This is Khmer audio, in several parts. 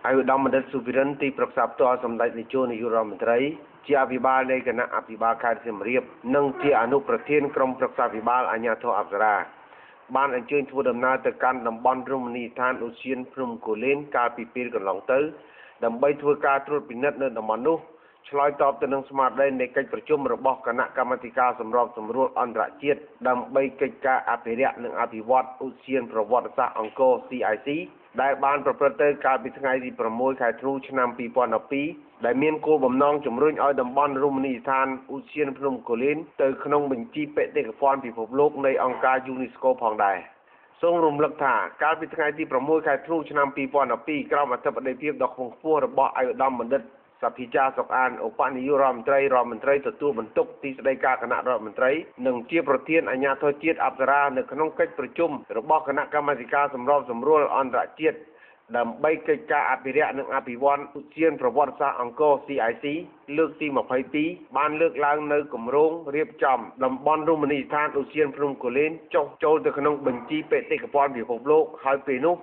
ឯកឧត្តមបណ្ឌិតសុភិរិន ទីប្រឹក្សាផ្ទាល់សម្ដេចតេជោនាយករដ្ឋមន្ត្រី ជាអភិបាលនៃគណៈអភិបាលខេត្តសៀមរាប និងជាអនុប្រធានក្រុមប្រឹក្សាភិបាលអាជ្ញាធរអប្សរា បានអញ្ជើញធ្វើដំណើរទៅកាន់តំបន់រមណីយដ្ឋានឧទ្យានភ្នំគូលែនកាលពីពេលកន្លងទៅ ដើម្បីធ្វើការត្រួតពិនិត្យនៅតំបន់នោះ ឆ្លើយតបទៅនឹងស្មារតីនៃកិច្ចប្រជុំរបស់គណៈកម្មាធិការសម្របសម្រួលអន្តរជាតិដើម្បីកិច្ចការអភិរក្សនិងអភិវឌ្ឍឧទ្យានប្រវត្តិសាស្ត្រអង្គរ CIC ដែលបានប្រព្រឹត្តទៅកាលពីថ្ងៃទី6 ខែធ្នូ ឆ្នាំ2012 ដែលមានគោលបំណងជំរុញឲ្យតំបន់រមណីយដ្ឋានឧទ្យានភ្នំគូលែនទៅក្នុងបញ្ជីបេតិកភណ្ឌពិភពលោកនៃអង្គការ UNESCO ផងដែរ។ សូមរំលឹកថា កាលពីថ្ងៃទី6 ខែធ្នូ ឆ្នាំ2012 ក្រោមអធិបតីភាពដ៏ខ្ពង់ខ្ពស់របស់ឯកឧត្តមបណ្ឌិតសភាចាសុកអាន ឧបនាយករដ្ឋមន្ត្រី រដ្ឋមន្ត្រីទទួលបន្ទុកទីស្តីការគណៈរដ្ឋមន្ត្រី និងជាប្រធានអាជ្ញាធរជាតិអប្សរា នៅក្នុងកិច្ចប្រជុំរបស់គណៈកម្មាធិការសម្របសម្រួលអន្តរជាតិដើម្បីកិច្ចការអភិរក្សនិងអភិវឌ្ឍឧទ្យានប្រវត្តិសាស្ត្រអង្គរ CIC លើកទី22 បានលើកឡើងនៅគម្រោងរៀបចំតំបន់រមណីយដ្ឋានឧទ្យានភ្នំគូលែនចុះចូលទៅក្នុងបញ្ជីបេតិកភណ្ឌពិភពលោក ហើយពេលនោះ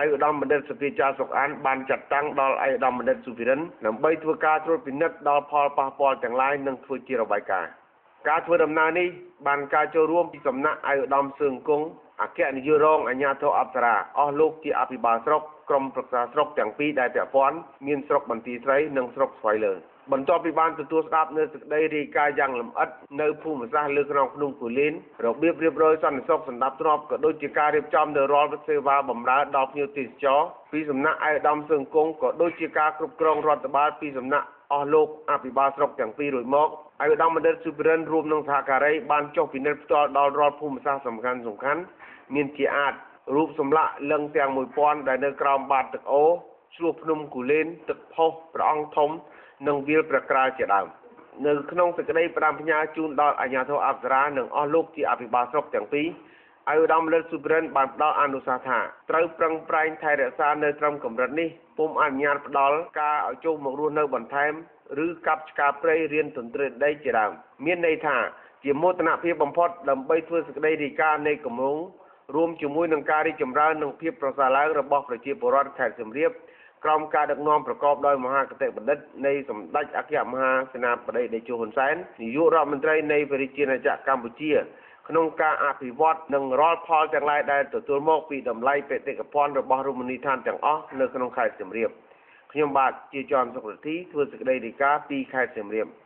ឯកឧត្តមបណ្ឌិតសភាចាសុកអានបានចាត់តាំងដល់ឯកឧត្តមបណ្ឌិតសុភិរិន ដើម្បីធ្វើការត្រួតពិនិត្យដល់ផលប៉ះពាល់ទាំងឡាយ និងធ្វើជារបាយការណ៍។ ការធ្វើដំណើរនេះបានការចូលរួមពីសំណាក់ឯកឧត្តមសឿងគង់ អគ្គនាយករងអាជ្ញាធរអប្សរា អស់លោកជាអភិបាលស្រុក ក្រុមប្រឹក្សាស្រុកទាំងពីរដែលពាក់ព័ន្ធ មានស្រុកបន្ទាយស្រី និងស្រុកស្វាយលើ។ បន្ទាប់ពីបានទទួលស្ដាប់នៅសេចក្តីរាយការណ៍យ៉ាងលម្អិតនៅភូមិសាស្ត្រលើខ្នងភ្នំគូលែន របៀបរៀបរយសន្តិសុខសណ្ដាប់ធ្នាប់ ក៏ដូចជាការរៀបចំនៅរាល់សេវាបម្រើដល់ភ្ញៀវទេសចរពីសំណាក់ឯកឧត្តមសឿងគង់ ក៏ដូចជាការគ្រប់គ្រងរដ្ឋបាលពីសំណាក់អស់លោកអភិបាលស្រុកទាំងពីររួចមក ឯកឧត្តមបណ្ឌិតសុភិរិនរួមនឹងសហការីបានចុះពិនិត្យផ្ទាល់ដល់រាល់ភូមិសាស្ត្រសំខាន់សំខាន់ មានជាអាចរូបសម្លាកលឹងទាំង1000ដែលនៅក្រោមបាតទឹកអូរ ឆ្លោះភ្នំគូលែន ទឹកផុសព្រះអង្គធំ និងវាលព្រះក្រាលជាដើម។ នៅក្នុងសេចក្តីផ្ដាំផ្ញើជូនដល់អាជ្ញាធរអប្សរា និងអស់លោកជាអភិបាលស្រុកទាំងពីរ ឯកឧត្តមលិតសុភិរិនបានផ្ដល់អនុសាសន៍ថា ត្រូវប្រឹងប្រែងថែរក្សានៅត្រឹមកម្រិតនេះ ពុំអនុញ្ញាតផ្ដល់ការឲ្យចូលមករស់នៅបន្ថែម ឬកាប់ឆ្ការព្រៃរៀនទន្ទ្រានដីជាដើម មានន័យថាជាមោទនភាពបំផុតដើម្បីធ្វើសេចក្តីរាយការណ៍នៃគម្រោង រួមជាមួយនឹងការរីកចម្រើននិងភាពប្រសើរឡើងរបស់ប្រជាពលរដ្ឋខេត្តសៀមរាប ក្រោមការដឹកនាំប្រកបដោយមហាគតិបណ្ឌិតនៃសម្ដេចអគ្គមហាសេនាបតីតេជោហ៊ុនសែន នាយករដ្ឋមន្ត្រីនៃព្រះរាជាណាចក្រកម្ពុជា ក្នុងការអភិវឌ្ឍនិងរាល់ផលទាំងឡាយដែលទទួលមកពីតម្លៃបេតិកភណ្ឌរបស់រមណីយដ្ឋានទាំងអស់នៅក្នុងខេត្តសៀមរាប។ ខ្ញុំបាទជាចនសុករិទ្ធី ធ្វើសេចក្តីរាយការណ៍ពីខេត្តសៀមរាប។